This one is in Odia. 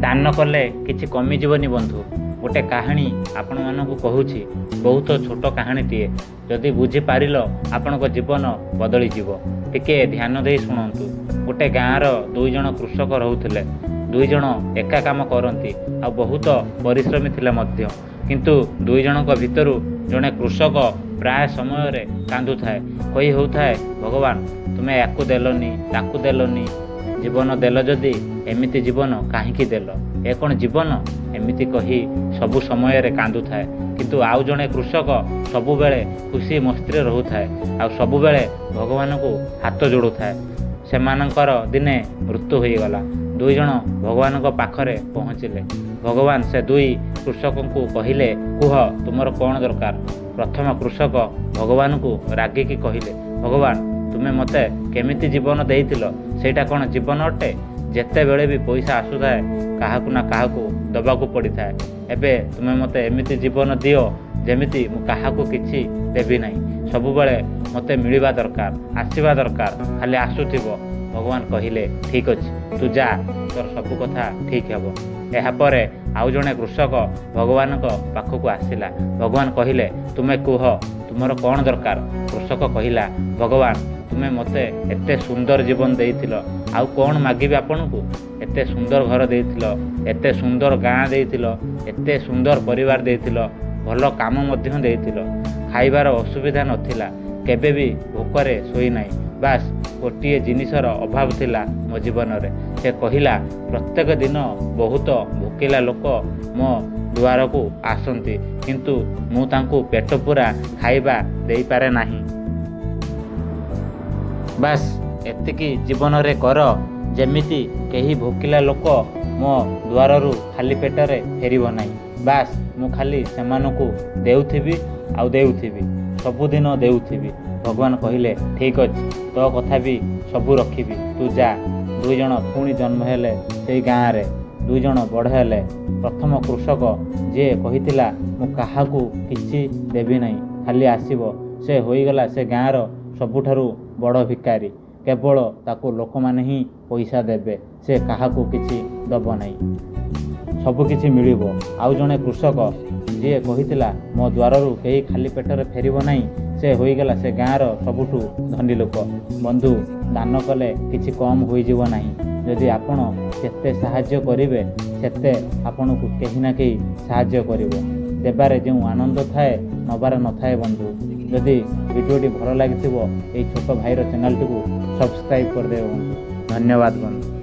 ଦାନ କଲେ କିଛି କମିଯିବନି ବନ୍ଧୁ। ଗୋଟେ କାହାଣୀ ଆପଣମାନଙ୍କୁ କହୁଛି, ବହୁତ ଛୋଟ କାହାଣୀଟିଏ। ଯଦି ବୁଝିପାରିଲ, ଆପଣଙ୍କ ଜୀବନ ବଦଳିଯିବ। ଟିକେ ଧ୍ୟାନ ଦେଇ ଶୁଣନ୍ତୁ। ଗୋଟେ ଗାଁର ଦୁଇ ଜଣ କୃଷକ ରହୁଥିଲେ। ଦୁଇ ଜଣ ଏକା କାମ କରନ୍ତି ଆଉ ବହୁତ ପରିଶ୍ରମୀ ଥିଲେ ମଧ୍ୟ। କିନ୍ତୁ ଦୁଇ ଜଣଙ୍କ ଭିତରୁ ଜଣେ କୃଷକ ପ୍ରାୟ ସମୟରେ କାନ୍ଦୁଥାଏ। କହି ହେଉଥାଏ, "ଭଗବାନ, ତୁମେ ୟାକୁ ଦେଲନି, ତାକୁ ଦେଲନି। ଜୀବନ ଦେଲ ଯଦି, ଏମିତି ଜୀବନ କାହିଁକି ଦେଲ? ଏ କ'ଣ ଜୀବନ?" ଏମିତି କହି ସବୁ ସମୟରେ କାନ୍ଦୁଥାଏ। କିନ୍ତୁ ଆଉ ଜଣେ କୃଷକ ସବୁବେଳେ ଖୁସି ମସ୍ତିରେ ରହୁଥାଏ ଆଉ ସବୁବେଳେ ଭଗବାନଙ୍କୁ ହାତ ଯୋଡ଼ୁଥାଏ। ସେମାନଙ୍କର ଦିନେ ମୃତ୍ୟୁ ହୋଇଗଲା। ଦୁଇ ଜଣ ଭଗବାନଙ୍କ ପାଖରେ ପହଞ୍ଚିଲେ। ଭଗବାନ ସେ ଦୁଇ କୃଷକଙ୍କୁ କହିଲେ, "କୁହ, ତୁମର କ'ଣ ଦରକାର?" ପ୍ରଥମ କୃଷକ ଭଗବାନଙ୍କୁ ରାଗିକି କହିଲେ, "ଭଗବାନ, ତୁମେ ମୋତେ କେମିତି ଜୀବନ ଦେଇଥିଲ? ସେଇଟା କ'ଣ ଜୀବନ ଅଟେ? ଯେତେବେଳେ ବି ପଇସା ଆସୁଥାଏ, କାହାକୁ ନା କାହାକୁ ଦେବାକୁ ପଡ଼ିଥାଏ। ଏବେ ତୁମେ ମୋତେ ଏମିତି ଜୀବନ ଦିଅ, ଯେମିତି ମୁଁ କାହାକୁ କିଛି ଦେବି ନାହିଁ। ସବୁବେଳେ ମୋତେ ମିଳିବା ଦରକାର, ଆସିବା ଦରକାର, ଖାଲି ଆସୁଥିବ।" ଭଗବାନ କହିଲେ, "ଠିକ୍ ଅଛି, ତୁ ଯା, ତୋର ସବୁ କଥା ଠିକ୍ ହେବ।" ଏହାପରେ ଆଉ ଜଣେ କୃଷକ ଭଗବାନଙ୍କ ପାଖକୁ ଆସିଲା। ଭଗବାନ କହିଲେ, "ତୁମେ କୁହ, ତୁମର କ'ଣ ଦରକାର?" କୃଷକ କହିଲା, "ଭଗବାନ, ତୁମେ ମୋତେ ଏତେ ସୁନ୍ଦର ଜୀବନ ଦେଇଥିଲ, ଆଉ କ'ଣ ମାଗିବି ଆପଣଙ୍କୁ? ଏତେ ସୁନ୍ଦର ଘର ଦେଇଥିଲ, ଏତେ ସୁନ୍ଦର ଗାଁ ଦେଇଥିଲ, ଏତେ ସୁନ୍ଦର ପରିବାର ଦେଇଥିଲ, ଭଲ କାମ ମଧ୍ୟ ଦେଇଥିଲ। ଖାଇବାର ଅସୁବିଧା ନଥିଲା, କେବେ ବି ଭୋକରେ ଶୋଇନାହିଁ। ବାସ୍, ଗୋଟିଏ ଜିନିଷର ଅଭାବ ଥିଲା ମୋ ଜୀବନରେ।" ସେ କହିଲା, "ପ୍ରତ୍ୟେକ ଦିନ ବହୁତ ଭୋକିଲା ଲୋକ ମୋ ଦୁଆରକୁ ଆସନ୍ତି, କିନ୍ତୁ ମୁଁ ତାଙ୍କୁ ପେଟ ପୂରା ଖାଇବା ଦେଇପାରେ ନାହିଁ। ବାସ୍, ଏତିକି ଜୀବନରେ କର, ଯେମିତି କେହି ଭୋକିଲା ଲୋକ ମୋ ଦୁଆରରୁ ଖାଲି ପେଟରେ ଫେରିବ ନାହିଁ। ବାସ୍, ମୁଁ ଖାଲି ସେମାନଙ୍କୁ ଦେଉଥିବି ଆଉ ଦେଉଥିବି, ସବୁଦିନ ଦେଉଥିବି।" ଭଗବାନ କହିଲେ, "ଠିକ୍ ଅଛି, ତୋ କଥା ବି ସବୁ ରଖିବି, ତୁ ଯା।" ଦୁଇ ଜଣ ପୁଣି ଜନ୍ମ ହେଲେ ସେଇ ଗାଁରେ। ଦୁଇ ଜଣ ବଡ଼ ହେଲେ। ପ୍ରଥମ କୃଷକ, ଯିଏ କହିଥିଲା, "ମୁଁ କାହାକୁ କିଛି ଦେବି ନାହିଁ, ଖାଲି ଆସିବ", ସେ ହୋଇଗଲା ସେ ଗାଁର ସବୁଠାରୁ ବଡ଼ ଭିକାରୀ। କେବଳ ତାକୁ ଲୋକମାନେ ହିଁ ପଇସା ଦେବେ, ସେ କାହାକୁ କିଛି ଦେବ ନାହିଁ, ସବୁକିଛି ମିଳିବ। ଆଉ ଜଣେ କୃଷକ, ଯିଏ କହିଥିଲା, "ମୋ ଦ୍ୱାରରୁ କେହି ଖାଲି ପେଟରେ ଫେରିବ ନାହିଁ", ସେ ହୋଇଗଲା ସେ ଗାଁର ସବୁଠୁ ଧନୀ ଲୋକ। ବନ୍ଧୁ, ଦାନ କଲେ କିଛି କମ୍ ହୋଇଯିବ ନାହିଁ। ଯଦି ଆପଣ ଯେତେ ସାହାଯ୍ୟ କରିବେ, ସେତେ ଆପଣଙ୍କୁ କେହି ନା କେହି ସାହାଯ୍ୟ କରିବ। ଦେବାରେ ଯେଉଁ ଆନନ୍ଦ ଥାଏ, ନେବାରେ ନଥାଏ। ବନ୍ଧୁ, ଯଦି ଭିଡ଼ିଓଟି ଭଲ ଲାଗିଥିବ, ଏଇ ଛୋଟ ଭାଇର ଚ୍ୟାନେଲଟିକୁ ସବସ୍କ୍ରାଇବ୍ କରିଦେବେ ବନ୍ଧୁ। ଧନ୍ୟବାଦ ବନ୍ଧୁ।